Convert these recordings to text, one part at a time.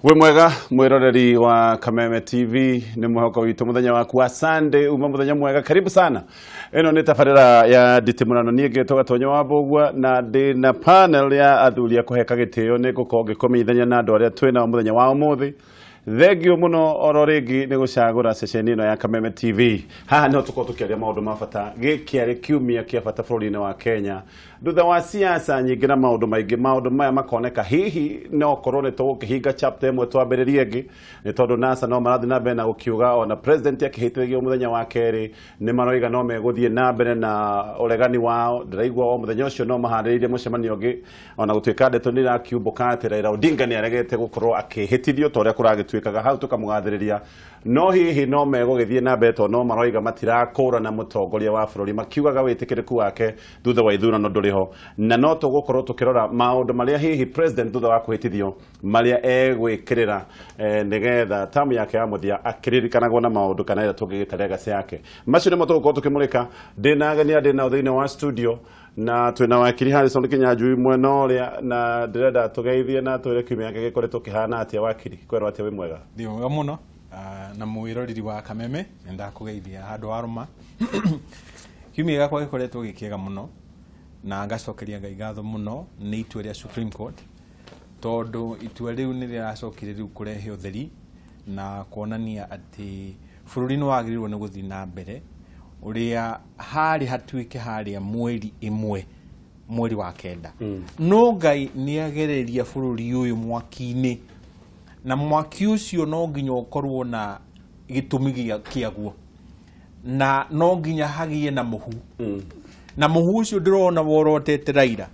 Wĩ mwega mwiroreri wa Kameme TV, nĩ mwĩhoko witũ mũthenya waku wa Sunday uma mũthenya mwega, karibu sana. Ĩno nĩ tabarĩra ya nditimũrano, niĩ ngĩtwo Gatonyo wa Mbũgua na ndĩ na panel ya athuri a kũheka gĩtĩo, nĩ ngũkorwo ngĩkũmenyithania na andũ arĩa twĩ nao mũthenya wa ũmũthĩ. Thengio mũno oro rĩngĩ nĩ gũcagũra ceceni ĩno ya Kameme TV. Haha nĩho tũkorwo tũkĩaria maũndũ ma bata. Gĩkĩ arĩ kiumia kĩa bata bũrũri-inĩ wa Kenya. Thutha wa siasa nyingĩ na maũndũ maingĩ, maũndũ maya makoneka hihi no korwo nĩ tũgũkĩhinga chapter ĩmwe twambĩrĩrie ĩngĩ, nĩ tondũ NASA no marathiĩ na mbere na gũkiuga ona president akĩhĩtithio mũthenya wa kerĩ nĩ maroiga no megũthiĩ na mbere na ũregani wao. Ndĩraigua o mũthenya ũcio no maharĩrĩirie mũcemanio ũngĩ, ona gũtuĩka ndeto nĩ irakiumbũka atĩ Raila Odinga nĩ aregete gũkorwo akĩhĩtithio ta ũrĩa kũragĩtuĩkaga hau tũkamũgathĩrĩria, no hihi no megũgĩthiĩ na mbere tondũ no maroiga matirakũrana mũtongoria wa bũrũri, makiugaga wĩtĩkĩrĩku wake thutha wa ithurano ndũrĩ ho, na no tũgũkorwo tũkĩrora maũndũ marĩa hihi president thutha wa kũhĩtithio marĩa egwĩkĩrĩra nĩgetha tamu yake ya mũthia akĩririkanagwo na maũndũ kana ĩrĩa tũngĩgĩta legacy yake. Macio nĩmo tũgũkorwo tũkĩmũrĩka. Ndĩna ageni arĩa ndĩ nao thĩinĩ wa studio, na twĩna wakiri Harrison Kinyanjui mwena ũrĩa, na ndĩrenda tũgeithie na twĩre kiumia gĩake gĩkoretwo kĩhana atĩa. Wakiri, kwerwo atĩa, wĩ mwega? Ndĩ mwega mũno, na mwĩroreri wa Kameme nĩ ndakũgeithia handũ warũma. Kiumia gĩakwa gĩkoretwo gĩ kĩega mũno, na ngacokeria Ngai ngatho mũno nĩ itua rĩa Supreme Court, tondũ itua rĩu nĩ rĩracokire rĩu kũrehe ũtheri na kuonania atĩ bũrũri nĩ wagĩrĩirwo nĩ gũthiĩ na mbere ũrĩa harĩ hatuĩke harĩa mweri ĩmwe mweri wa kenda. No Ngai nĩ agereria bũrũri ũyũ mwaki-inĩ, na mwaki ũcio no nginya ũkorwo na gĩtũmi kĩaguo, na no nginya hagĩe na mũhu, na mũhu ũcio ndĩrona worotete Raila,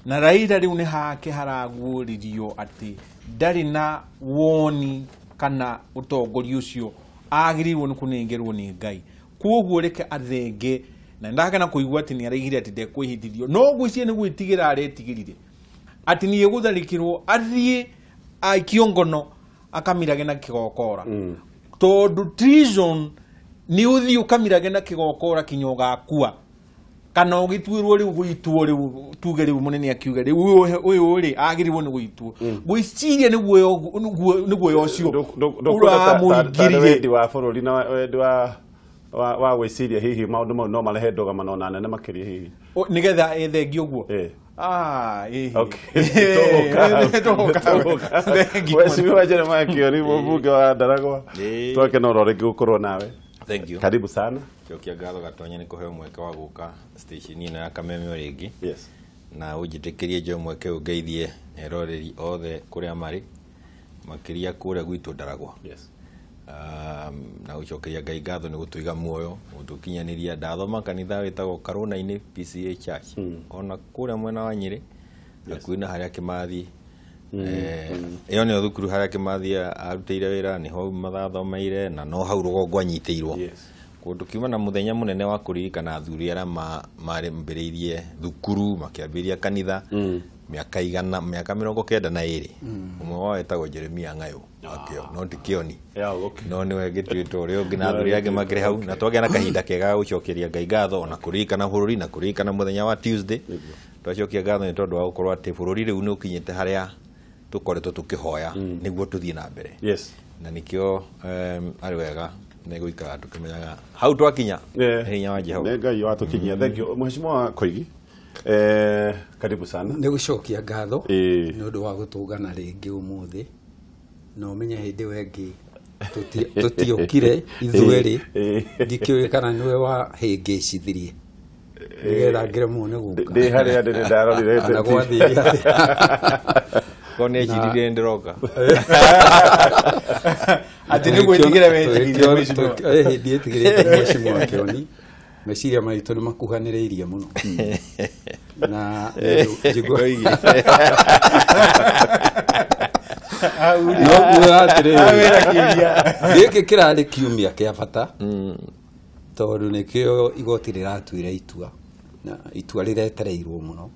na Raila rĩu nĩ hake haraguũrĩrio atĩ ndarĩ na woni kana ũtongoria ũcio agĩrĩirwo nĩ kũnengerwo nĩ Ngai. Koguo reke athenge, na ndakena kũigua atĩ nĩ araigire atĩ ndekwĩhĩtithio, no ngwĩciria nĩ gwĩtigĩra aretigĩrire atĩ nĩ egũtharĩkĩrwo athiĩ aikio ngono akamirage na kĩgokora, tondũ treason nĩ ũthiĩ ũkamirage na kĩgokora kinya ũgakua, kana ũgĩtuĩrwo rĩu gũitwo rĩu tuge rĩu mũnene akiuge rĩu ũyũ rĩ agĩrĩirwo nĩ gũitwo. Ngwĩciria nĩ guoya ũcio ũramũingĩrire. Wendi wa bũrũri na wendi wa gwĩciria hihi maũndũ mau no marehe ndũgamano na nene makĩria hihi nĩgetha ethengio ũguo. Mheshimiwa Jeremiah Kioni, mbunge wa Ndaragwa, twakena oro rĩngĩ gũkorwo nawe. Thank you. Karibu sana. Cokia ngatho Gatonya nĩ kũheo mweke wa gũka station ĩno ya Kameme o rĩngĩ. Yes. Na ũnjĩtĩkĩrie njoe mweke ũyũ ngeithie eroreri othe kũrĩa marĩ, makĩria kũrĩa gwitũ Ndaragwa. Yes. Na gũcokeria Ngai ngatho nĩ gũtũiga muoyo, gũtũkinyanĩria. Ndathoma kanitha wĩtagwo Karũna-inĩ PCA Church, ona kũrĩa mwena wa Nyĩrĩ, hakuhĩ na harĩa Kĩmathi, ĩyo nĩyo thukuru harĩa Kĩmathi arutĩire wĩra, nĩho mathathomeire, na no hau rũgongo anyitĩirwo. Kũndũ kiuma na mũthenya mũnene wa kũririkana athuri arĩa marambĩrĩirie thukuru, makĩambĩrĩria kanitha mĩaka igana, mĩaka 92. Ũmwe wao etagwo Jeremia Ng'ayo, akĩo no ti Kĩoni, no nĩwe gĩtuĩtwo ũrĩa ũngĩ, na athuri angĩ makĩrĩ hau, na twagĩa na kahinda kega ga gũcokeria Ngai ngatho, ona kũririkana bũrũri na kũririkana mũthenya wa Tuesday. Twacokia ngatho nĩ tondũ wa gũkorwo atĩ bũrũri rĩu nĩ ũkinyĩte harĩa tũkoretwo tũkĩhoya nĩguo tũthiĩ na mbere. Yes. Na nĩkĩo arĩ wega nĩ gũikara tũkĩmenyaga hau twakinya nĩ hinya wa Jehova. Nĩ Ngai watũkinyia. Thank you Mheshimiwa Koigi. Karibu sana. Nĩ gũcokia ngatho nĩ ũndũ wa gũtũngana rĩngĩ ũmũthĩ, na ũmenye hĩndĩ ĩyo ĩngĩ tũtiokire ithuerĩ, ndikĩũĩ kana nĩwe wahĩngĩcithirie nĩgetha ngĩremwo nĩ gũka. Ndĩ harĩa ndĩ ndarorire kana gwathire ko nĩ eciririe ndĩroka atĩ nĩ gwĩtigĩra wetigĩrire mheshimiwa. Hĩndĩ ĩtigĩrĩte Mheshimiwa Kĩoni, meciria maitũ nĩ makuhanĩrĩirie mũno, na no kuga atĩrĩrĩ, gĩkĩ kĩrarĩ kiumia kĩa bata, tondũ nĩkĩo igoti rĩratuire itua, na itua rĩretereirwo mũno,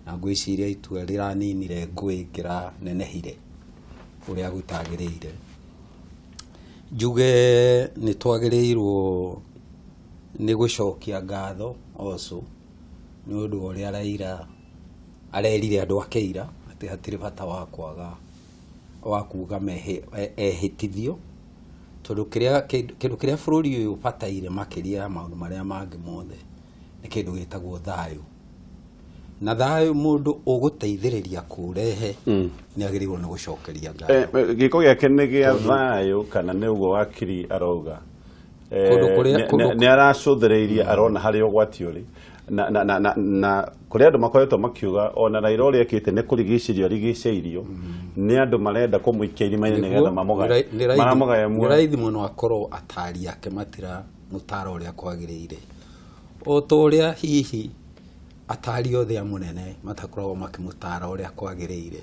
na ngwĩciria itua rĩraninire ngũĩ kĩranenehire ũrĩa gũtagĩrĩire. Njuge nĩ twagĩrĩirwo nĩ gũcokia ngatho also nĩ ũndũ wa ũrĩa Raila arerire andũ ake ira atĩ hatirĩ bata wa kwaga wa kuga ehĩtithio tondũ kĩndũ kĩrĩa bũrũri ũyũ ũbataire makĩria ya maũndũ marĩa mangĩ mothe nĩ kĩndũ gĩtagwo thayũ. Na thayũ mũndũ ũgũteithĩrĩria kũrehe nĩ agĩrĩirwo nĩ gũcokeria ngatho. Gĩko gĩake nĩ gĩa thayũ kana nĩ ũguo wakiri arauga? Nĩ aracũthĩrĩirie arona harĩa ũgwati ũrĩ na kũrĩ andũ makoretwo makiuga ona Raila ũrĩa ekĩte nĩ kũrigicĩrio arigicĩirio nĩ andũ marenda kũmũikia irima-inĩ nĩgetha mamũgaye. Maramũgaya muoyo. Nĩ raithi mũno akorwo atari ake matiramũtara ũrĩa kwagĩrĩire. O ta ũrĩa hihi atari othe a mũnene matakoragwo makĩmũtara ũrĩa kwagĩrĩire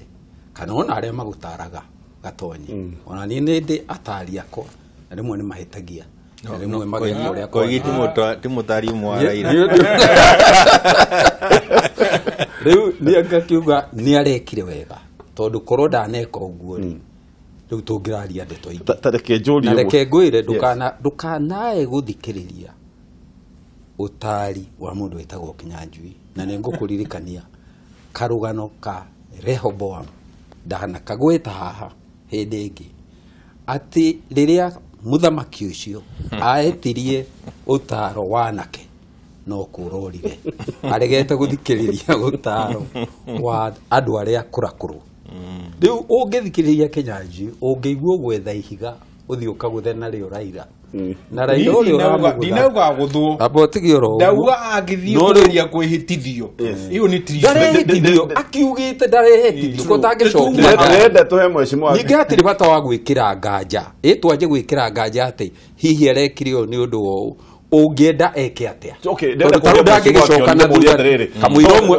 kana ona arĩa magũtaraga Gatonyi. Ona niĩ nĩ ndĩ atari akwa na rĩmwe nĩ mahĩtagia. Rĩmwe mageka ũrĩa kwagĩrĩire. Ti mũtari ũmwe wa Raila. Rĩu nĩ ngakiuga nĩ arekire wega tondũ korwo ndaneka ũguo rĩ rĩu tũngĩraria ndeto ingĩ. Ta reke njũrie Na reke ngwĩre ndũkanae gũthikĩrĩria ũtari wa mũndũ wĩtagwo Kinyanjui. Na nĩ ngũkũririkania karũgano ka Rehoboam ndanakagweta haha hĩndĩ ĩngĩ atĩ rĩrĩa mũthamaki ũcio aetirie ũtaro wa anake no kũrorire aregete gũthikĩrĩria ũtaro wa andũ arĩa akũrakũrũ. Rĩu ũngĩthikĩrĩria Kinyanjui ũngĩigua gwetha ihiga ũthiĩ ũkagũthe narĩo Raila. Na Raila ũrĩa ũramũgũtha ndinauga gũthwo amba ũtige oro ũguo. Ndauga angĩthiĩ kũgeria kwĩhĩtithio ĩyo nĩ treason. Ndarehĩtithio akiugĩte ndarehĩtithio ko tangĩcokia. Ndĩrenda tũhe mheshimiwa. Ningĩ hatirĩ bata wa gwĩkĩra nganja. Ĩ twanje gwĩkĩra nganja atĩ hihi arekire ũũ nĩ ũndũ wa ũũ. Ũngĩenda eke atĩa? Tondũ ndangĩgĩcoka na thutha. Kamũira ũmwe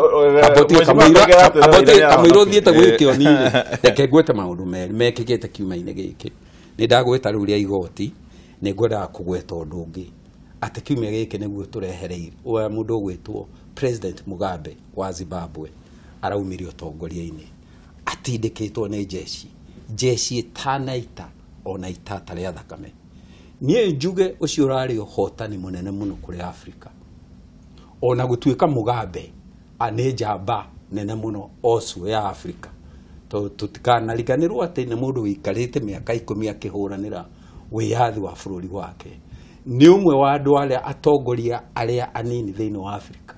kamũira ũthiĩte gwĩ Kĩoni-rĩ, reke ngwĩte maũndũ merĩ mekĩkĩte kiumia-inĩ gĩkĩ. Nĩ ndagwĩta rĩu rĩa igoti, nĩ ngwendaga kũgweta ũndũ ũngĩ atĩ kiumia gĩkĩ nĩguo tũrehereire mũndũ ũgwĩtwo President Mugabe wa Zimbabwe araumire ũtongoria-inĩ atindĩkĩtwo nĩ jeshi jeshi ĩtanaita ona itata rĩa thakame. Niĩ njuge ũcio ũrarĩ ũhotani mũnene mũno kũrĩ Afrika. Ona gũtuĩka Mugabe nĩ njamba nene mũno ocio ya Afrika. Tũtikanariganĩrwo atĩ nĩ mũndũ wĩikarĩte mĩaka 10 akĩhũranĩra wĩyathi wa bũrũri wake. Nĩ ũmwe wa andũ arĩa atongoria arĩa anini thĩinĩ wa Afrika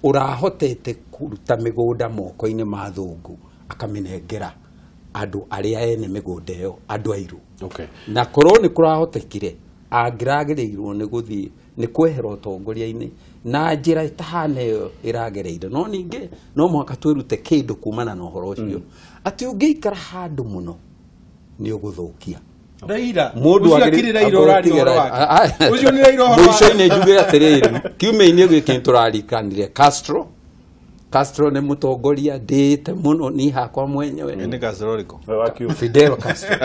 ũrahotete kũruta mĩgũnda moko-inĩ ma athũngũ akamĩnengera andũ arĩa ene mĩgũnda ĩyo andũ airũ. Na korwo nĩ kũrahotekire angĩragĩrĩirwo nĩ gũthiĩ nĩ kwehera ũtongoria-inĩ na njĩra ĩtahana ĩyo ĩragereire. No ningĩ no mũhaka twĩrute kĩndũ kumana na ũhoro ũcio atĩ ũngĩikara handũ mũno nĩ ũgũthũkia. Raila mũndũ akĩrĩ Raila ũraria ũhoro wake. Ũcio nĩ Raila ũhoro wake. Mũico-inĩ njuge atĩrĩrĩ kiumia-inĩ gĩkĩ nĩtũrarikanire Castro. Castro nĩ mũtongoria ndĩĩte mũno niĩ hakwa mwenyewe. Nĩ Castro ũrĩkũ? Fidel Castro.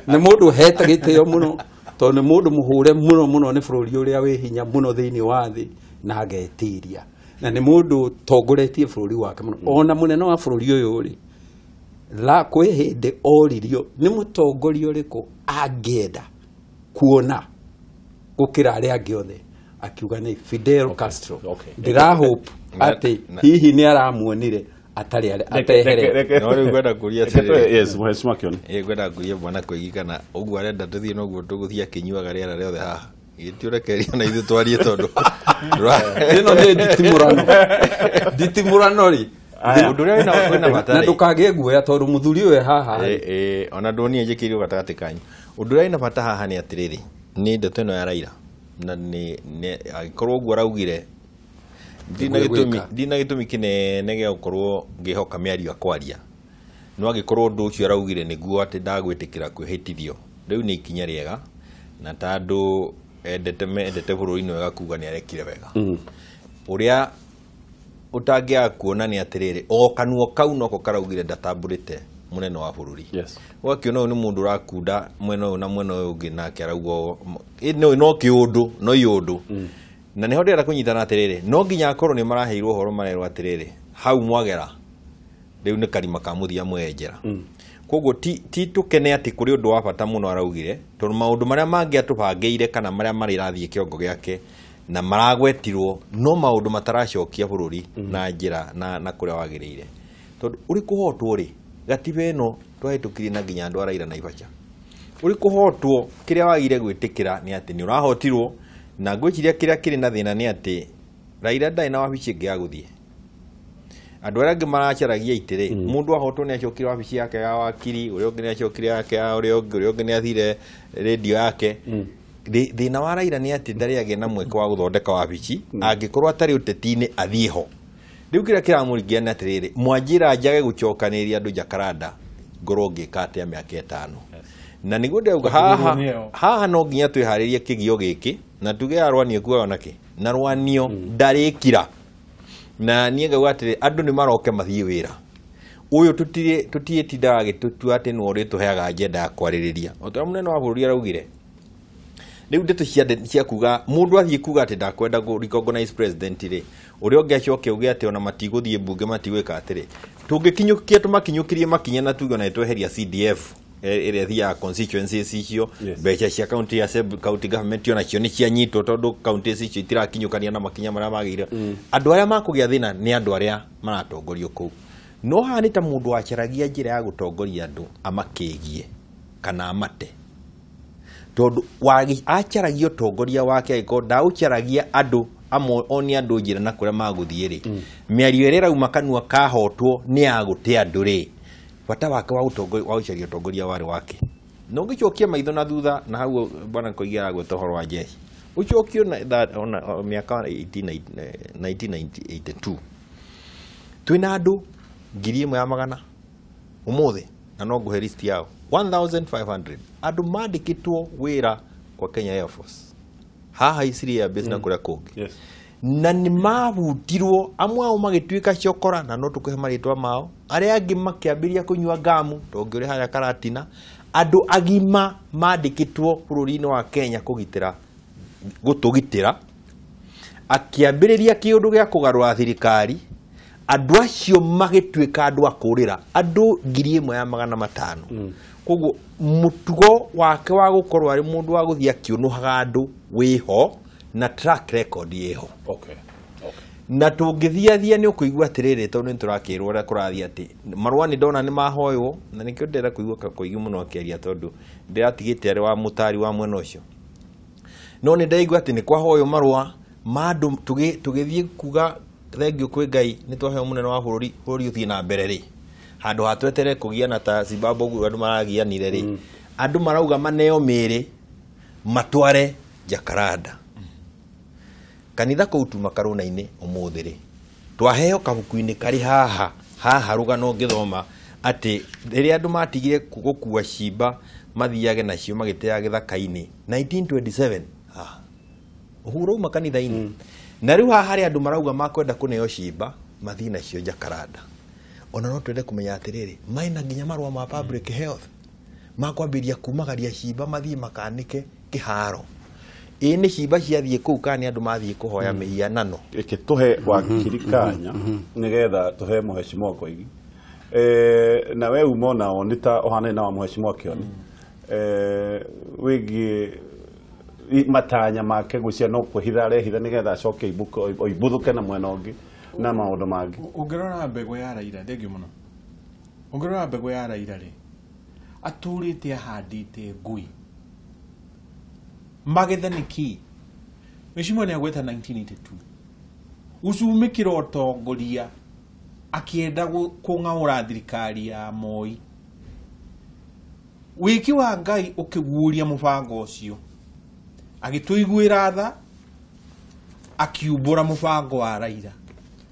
Nĩ mũndũ ũhete gĩtĩo mũno tondũ nĩ mũndũ mũhũre mũno mũno nĩ bũrũri ũrĩa wĩ hinya mũno thĩinĩ wa thĩ na agetiria. Na nĩ mũndũ ũtongoretie bũrũri wake mũno. Ona mũnene wa bũrũri ũyũ rĩ la kwĩ hĩndĩ oririo nĩ mũtongoria ũrĩkũ angĩenda kuona gũkĩra arĩa angĩ othe akiuga nĩ Fidel Castro. Ndĩra hope atĩ hihi nĩ aramuonire atarĩ ateherere. No rĩu ngwenda kũria atĩrĩrĩ. Yes, mheshimiwa Kĩoni. Ĩ ngwenda kũria bwana Koigi kana ũguo arenda tũthiĩ noguo tũgũthiĩ akĩnyuaga rĩera rĩothe haha. Gĩtiũrekereria na ithuĩ twarie tondũ ĩno nĩ nditimũrano. Nditimũrano rĩ Ũndũ ũrĩa wĩna bata na ndũkagĩe guoya tondũ mũthuri ũyũ haha ona ndonire njĩkĩirwo gatagatĩ kanyu. Ũndũ ũrĩa wĩna bata haha nĩ atĩrĩrĩ nĩ ndeto ĩno ya Raila na nĩ angĩkorwo ũguo araugire ndina gĩtũmi kĩnene gĩa gũkorwo ngĩhoka mĩario akwaria no angĩkorwo ũndũ ũcio araugire nĩguo atĩ ndagwĩtĩkĩra kwĩhĩtithio rĩu nĩ ikinya rĩega na ta andũ endete bũrũri-inĩ wega kuga nĩ arekire wega. Ũrĩa ũtangĩaga kuona nĩ atĩrĩrĩ o kanua kau noko karaugire ndatambũrĩte mũnene wa bũrũri. Ũgakĩona ũyũ nĩ mũndũ ũrakunda mwena ũyũ na mwena ũyũ ũngĩ nake arauga no kĩũndũ no iũndũ. Na nĩho ndĩrenda kũnyitana atĩrĩrĩ no nginya akorwo nĩ maraheirwo ũhoro marerwo atĩrĩrĩ hau mwagera rĩu nĩ karima ka mũthia mwenjera. Koguo ti tũkene atĩ kũrĩ ũndũ wa bata mũno araugire tondũ maũndũ marĩa mangĩ atũbangĩire kana marĩa marĩrathiĩ kĩongo gĩake na maragwetirwo no maũndũ mataracokia bũrũri na njĩra na kũrĩa wagĩrĩire. Tondũ ũrĩ kũhotwo rĩ gatiba ĩno Twahĩtũkirie na nginya andũ a Raila na Ibacha. Ũrĩ kũhotwo kĩrĩa wagire gwĩtĩkĩra nĩ atĩ nĩ ũrahotirwo, na ngwĩciria kĩrĩa kĩrĩ na thĩna nĩ atĩ Raila ndarĩ na wabici ĩngĩ ya gũthiĩ. Andũ arĩa angĩ maracaragia itĩ-rĩ, mũndũ ahotwo nĩ acokire wabici yake ya wakiri, ũrĩa ũngĩ nĩ acokire yake ya ũrĩa ũngĩ nĩ athire rĩndiũ yake. Thĩna wa Raila nĩ atĩ ndarĩ agĩa na mweke wa gũthondeka wabici, angĩkorwo atarĩ ũteti-inĩ athiĩ ho. Rĩu kĩrĩa kĩramũringia nĩ atĩrĩrĩ, mwanjĩra njage gũcokanĩrĩria andũ Jacaranda, ngorwo ngĩka atĩa mĩaka 5. Na nĩguo ndĩrauga haha no nginya twĩharĩrie kĩgio gĩkĩ, na tuge ya Rwanio kuoyo nakĩ, na Rwanio ndarĩkira. Na niĩ ngauga atĩrĩ, andũ nĩ maroke mathiĩ wĩra. Ũyũ tũtiĩtindaga gĩtũtua atĩ nĩwe ũrĩtũheaga agenda ya kwarĩrĩria. O ta ũrĩa mũnene wa bũrũri araugire, rĩu ndeto cia kuga mũndũ athiĩ kuga atĩ ndakwenda kũ recognize president rĩ, ũrĩa ũngĩ acoke auge atĩ ona matigũthiĩ mbunge matigwĩka atĩrĩ, tũngĩkinyũkia tũmakinyũkĩrie makinya na tuge ona nĩtweheria CDF ĩrĩa ĩthiaga constituencies icio, mbeca cia county assembly, county government ona cio nĩ cianyitwo tondũ counties icio itirakinyũkania na makinya marĩa magĩrĩire. Andũ arĩa makũgĩa thĩna nĩ andũ arĩa maratongorio kũu. No haha nĩ ta mũndũ wacaragia njĩra ya gũtongoria andũ amakĩgie kana amate. Tondũ acaragia ũtongoria wake angĩkorwo ndaũcaragia andũ amwe onie andũ njĩra na kũrĩa magũthiĩ rĩ, mĩario ĩrĩa ĩrauma kanua kahotwo nĩ ya gũte andũ rĩ, bata wake wa ũtongoria wa gũcaria ũtongoria warĩ wake. Na ũngĩcokia maitho na thutha, na hau bwana Koigi aragweta ũhoro wa jeshi, ũcokio na mĩaka 1982 twĩna andũ 1,100 ũmũthĩ, na no ngũhe list yao 1500 andũ mandĩkĩtwo wĩra kwa Kenya Air Force haha Isiri Air Base na kũrĩa kũngĩ. Na nĩ mabutirwo, amwe ao magĩtuĩka cokora, na no tũkũhe marĩtwa mao, arĩa angĩ makĩambĩrĩria kũnyua ngamu tondũ ũrĩ harĩa Karatina. Andũ agima mandĩkĩtwo bũrũri-inĩ wa Kenya kũgitĩra, gũtũgitĩra, akĩambĩrĩria kĩũndũ gĩa kũgarũra thirikari, andũ acio magĩtuĩka andũ a kũrĩra, andũ 1,500. Koguo mũtugo wake wa gũkorwo arĩ mũndũ wa gũthiĩ akĩũnũhaga andũ wĩho, na track record ĩho. Na tũngĩthiathia nĩ ũkũigua atĩrĩrĩ, tondũ nĩ tũrakĩrwo ũrĩa kũrathiĩ atĩ marũa nĩ ndona nĩ mahoywo, na nĩkĩo ndĩrenda kũigua Koigi mũno akĩaria tondũ ndĩratigĩte arĩ wa mũtari wa mwena ũcio. No nĩ ndaigua atĩ nĩ kwahoywo marũa ma andũ tũgĩthiĩ kuga thengio kwĩ Ngai nĩ twaheo mũnene wa bũrũri, bũrũri ũthiĩ na mbere rĩ, handũ ha tweterere kũgiana ta Zimbabwe ũguo andũ maragianire rĩ, andũ marauga maneo mĩĩrĩ matware Jacaranda. Kanitha kũu tuma Karũna-inĩ ũmũthĩ rĩ, twaheo kabuku-inĩ karĩ haha haha rũgano ngĩthoma atĩ rĩrĩa andũ matigire gũkua cimba mathiage nacio magĩteaga gĩthaka-inĩ 1927 haha ũhuru uma kanitha-inĩ. Na rĩu haha harĩ andũ marauga makwenda kũneo cimba mathiĩ nacio Jacaranda. Ona no twende kũmenya atĩrĩrĩ, maina nginya marũa ma public health makwambĩrĩria kumagaria cimba mathiĩ makanĩke kĩharo. Ĩ nĩ cimba ciathiĩ kũu kana nĩ andũ mathiĩ kũhoya mĩhianano? Reke tũhe wakiri kanya nĩgetha tũhe mũhecimiwa Koigi. Na we uma onao nĩ ta ũhanaine na wa mũhecimiwa Kĩoni. Wĩgiĩ matanya make gwĩciria no kwĩhitha arehitha nĩgetha acoke oibuthũke na mwena ũngĩ na maũndũ mangĩ. Ũngĩrora mbegũ ya Raila, thengiũ mũno. Ũngĩrora mbegũ ya Raila rĩ, atũrĩte ahandĩte ngui. Magetha nĩ kĩ? Mheshimiwa nĩ agweta 1982. Gũcumĩkĩra ũtongoria akĩenda kũng'aũra thirikari ya Moi. Wĩki wa Ngai ũkĩguũria mũbango ũcio. Agĩtũiguĩra tha, akiumbũra mũbango wa Raila.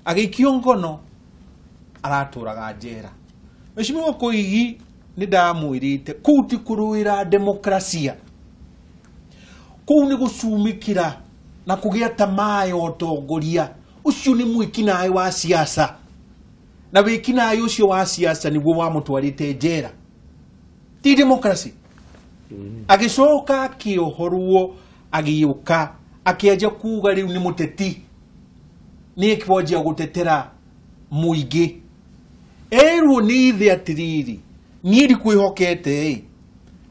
Agĩikio ngono, aratũraga njera. Mheshimiwa Koigi nĩ ndamwĩrĩte kũu ti kũrũĩra demokrasia, kũu nĩ gũcumĩkĩra na kũgĩa tamaa ya ũtongoria. Ũcio nĩ mwĩkinaĩ wa siasa, na wĩkinaĩ ũcio wa siasa nĩguo wamũtwarĩte njera, ti demokrasi. Agĩcoka akĩohorwo, agĩũka akĩanjia kuga rĩu nĩ mũteti, nĩ ekwanjia gũtetera mũingĩ. Erwo nĩ ithe atĩrĩrĩ, niĩ ndikwĩhokete ĩ,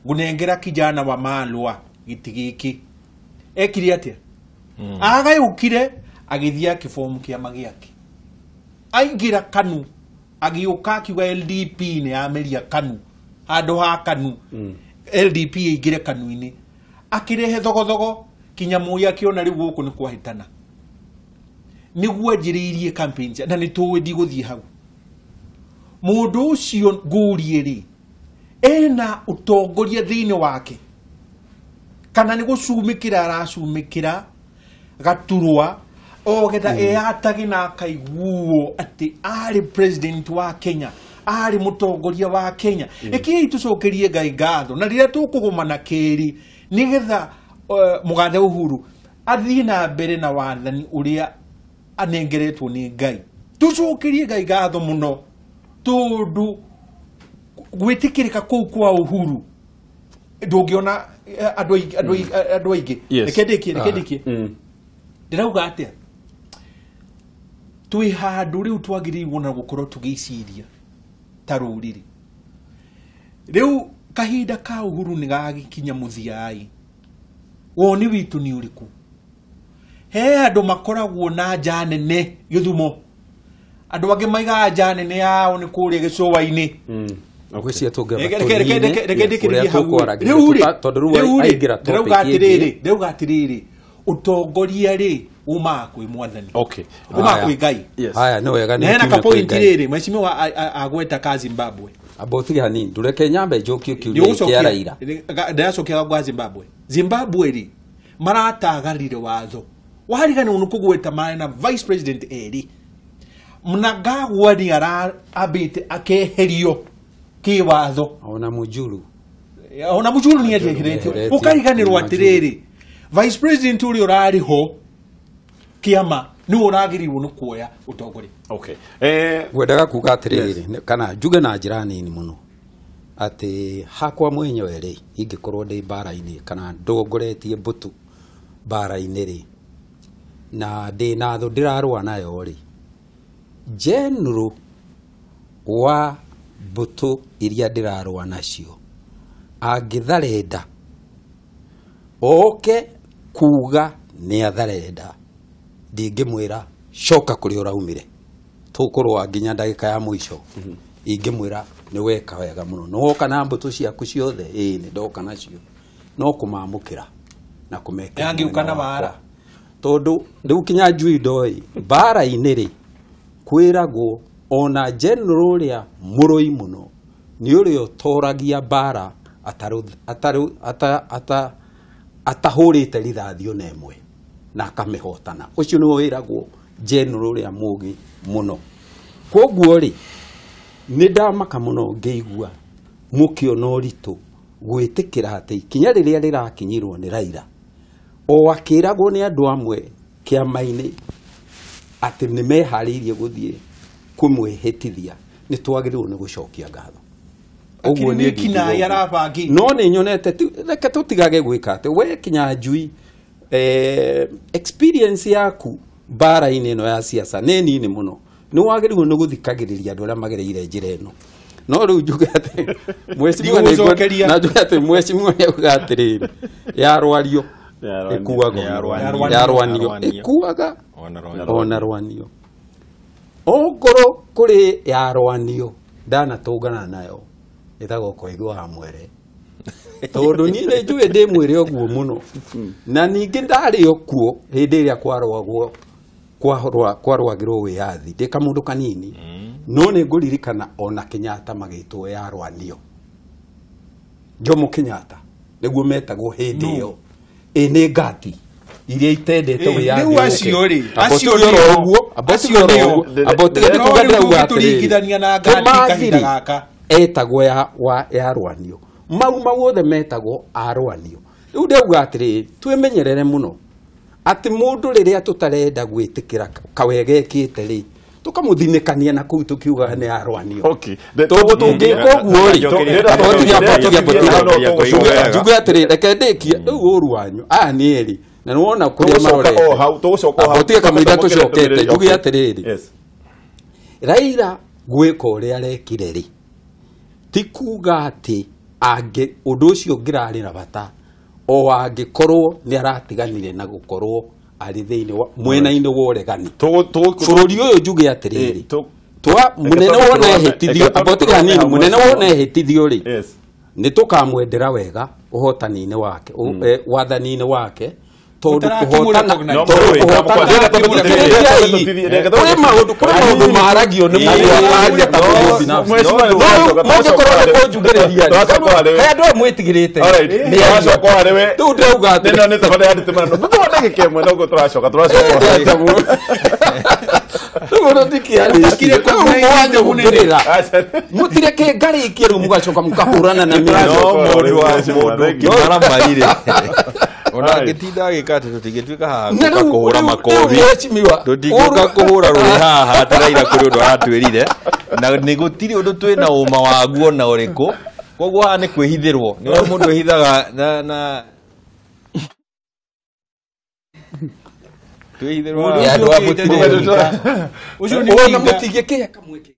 ngũnengera kijana wa Malwa gĩtĩ gĩkĩ. Ekire atĩa? Agayũkire agĩthiĩ akĩbomu kĩama gĩake, aingĩra KANU, agĩũka akiuga LDP nĩ yameria KANU. Handũ ha KANU LDP ĩingĩre KANU-inĩ akĩrehe thogothogo kinya Moi akĩona rĩu gũkũ nĩ kwahĩtana nĩguo anjĩrĩirie campaign na nĩ tũĩ ndigũthiĩ hau. Mũndũ ũcio ngũrie rĩ ena ũtongoria thĩinĩ wake kana nĩ gũcumĩkĩra aracumĩkĩra gaturwa o getha eyatage na akaiguo atĩ arĩ president wa Kenya, arĩ mũtongoria wa Kenya. Rekei tũcokerie Ngai ngatho na rĩrĩa tũkũgũmana kĩrĩ nĩgetha mũgathe Uhuru athiĩ na mbere na wathani ũrĩa anengeretwo nĩ Ngai. Tũcokerie Ngai ngatho mũno tondũ gwĩtĩkĩrĩka kũu kwa Uhuru ndũngĩona andũ aingĩ. Reke ndĩkie ndĩrauga atĩa twĩ handũ rĩu twagĩrĩirwo na gũkorwo tũgĩciria ta rũrĩrĩ. Rĩu kahinda ka Uhuru nĩ gagĩkinya mũthia-ĩ, woni witũ nĩ ũrĩkũ? He andũ makoragwo na nja nene Gĩthumo, andũ angĩ maigaga nja nene yao nĩ kũrĩa gĩcũa-inĩ. Ngwĩciria tũngĩamba Ndĩrauga atĩrĩrĩ, ũtongoria rĩ umaga kwĩ mwathani, umaga kwĩ Ngai. Haya nĩ wega nĩ hena kapointi rĩrĩ mheshimiwa agweta ka Zimbabwe. Amba ũtige hanini ndũreke nyambe njokie kĩũria kĩa Raila. Ndĩracokia gwa Zimbabwe. Zimbabwe rĩ maratagarire watho wariganĩrwo nĩ kũgweta marĩ na vice president erĩ. Mnangagwa nĩ arambĩte akeherio kĩwatho ona Mujuru nĩ eheretio. Ũkariganĩrwo atĩrĩrĩ vice president ũrĩa ũrarĩ ho kĩama nĩwe ũragĩrĩirwo nĩ kuoya ũtongoria. Okay. Ngwendaga kuga atĩrĩrĩ kana njuge na njĩra nini mũno atĩ hakwa mwenyewe rĩ ingĩkorwo ndĩ mbara-inĩ kana ndongoretie mbũtũ mbara-inĩ rĩ na ndĩ na thũ ndĩrarũa nayo rĩ, general wa mbũtũ iria ndĩrarũa nacio angĩtharenda oke kuga nĩ atharenda ndingĩmwĩra coka kũrĩa ũraumire tũkũrũa nginya ndagĩka ya mũico. Ingĩmwĩra nĩ weka wega mũno, nĩ woka na mbũtũ ciaku ciothe, ĩĩ nĩ ndoka nacio, no kũmamũkĩra na kũmekĩra Angĩũka na wara tondũ rĩu kinya njui ndoĩ mbara-inĩ rĩ kwĩragwo ona general ũrĩa mũrũi mũno nĩ ũrĩa ũtoragia mbara atahũrĩte rithathi ona ĩmwe na akamĩhotana. Ũcio nĩwe wĩragwo general ũrĩa mũũgĩ mũno. Kwoguo rĩ nĩ ndamaka mũno ngĩigua mũkĩona ũritũ gwĩtĩkĩra atĩ ikinya rĩrĩa rĩrakinyirwo nĩ Raila o akĩragwo nĩ andũ amwe kĩama-inĩ atĩ nĩ meharĩirie gũthiĩ kũmwĩhĩtithia nĩ twagĩrĩirwo nĩ gũcokia ngatho. Ũguo nĩ no nĩ nyonete reke tũtigage gwĩka atĩ we kinya njui experience yaku mbara-inĩ ĩno ya siasa nĩ nini mũno, nĩ wagĩrĩirwo nĩ gũthikagĩrĩria andũ arĩa magereire njĩra ĩno. No rĩu njuge atĩ mheshimiwa na njuge atĩ mheshimiwa nĩ auga atĩrĩrĩ yarwario ĩkuaga yarwanio ĩkuaga ona rwanio ongorwo kũrĩ yarwanio ndanatũngana nayo ĩtagwo Koigo wa Mwere tondũ niĩ nĩ njũĩ ndĩ mwĩre ũguo mũno na ningĩ ndarĩ o kuo hĩndĩ ĩrĩa kwarũagwo kwarũagĩrwo wĩyathi ndĩ kamũndũ kanini no nĩ ngũririkana ona Kenyatta magĩtwo yarwanio Jomo Kenyatta nĩguo metagwo hĩndĩ ĩyo ĩ nĩ ngati iria itendete wĩyathi. Rĩu acio rĩ acio nĩo acio nĩo abotige kuga ndĩrauga atĩrĩrĩ na ngati kahinda gaka etagwo ya rwanio mau mawothe metagwo arwanio. Rĩu ndauga atĩrĩrĩ twĩmenyerere mũno atĩ mũndũ rĩrĩa tũtarenda gwĩtĩkĩra kawega ekĩte rĩ tũkamũthinĩkania na kũu tũkiugaga nĩ arwanio. Tondũ tũngĩka ũguo rĩ njuge atĩrĩ reke ndĩkie rĩu ũru wanyu aya nĩ erĩ na nĩ wona kũrĩa marorete abotige kamũira tũcokete njuge atĩrĩrĩ Raila gwĩka ũrĩa arekire rĩ ti kuga atĩ angĩ ũndũ ũcio ũngĩrarĩ na bata o angĩkorwo nĩ aratiganire na gũkorwo arĩ thĩinĩ wa mwena-inĩ wa ũregani. Bũrũri ũyũ njuge atĩrĩrĩ Twa munene wona ehĩtithio abotiga nini munene wona ehĩtithio rĩ. Yes. Nĩ tũkamwendera wega ũhotani-inĩ wake, wathani-inĩ wake, tondũ kũhotana kũrĩ maũndũ maragio nĩ mũndũ akaria ta mũndũ binafsi. Mũngĩkorwo nĩ kũnjugĩrĩria rĩ, kaĩ andũ aya mwĩtigĩrĩte Tũracoka harĩ we. Rĩu ndĩrauga atĩ Nĩ nĩ tabarĩra ya nditimũrano. Thutha wa ndagĩka ĩmwe noguo tũracoka tũracoka. Rĩu ona ndikĩarĩtie. Rĩu mwanyũngĩrĩra. Mũtireke ngarĩkie rĩu mũgacoka mũkahũrana na mĩario. No mũndũ wa mũndũ ũngĩmaramari-rĩ, ona angĩtinda agĩka atĩ tũtingĩtuĩka haha Na gũka rĩu kũhũra rĩu makobi mheshimiwa, tũtingĩũka kũhũra rũrĩ haha tũraira kũrĩ ũndũ aratwĩrire na nĩ gũtirĩ ũndũ twĩna ũma waguo na ũrĩkũ koguo haha nĩ kwĩhithĩrwo nĩ ũrĩa mũndũ ehithaga na twĩhithĩrwo Mũndũ haha. Andũ a mũtirĩ. Ũcio nĩ Ona ũhinga. mũtingĩkĩhe kamweke.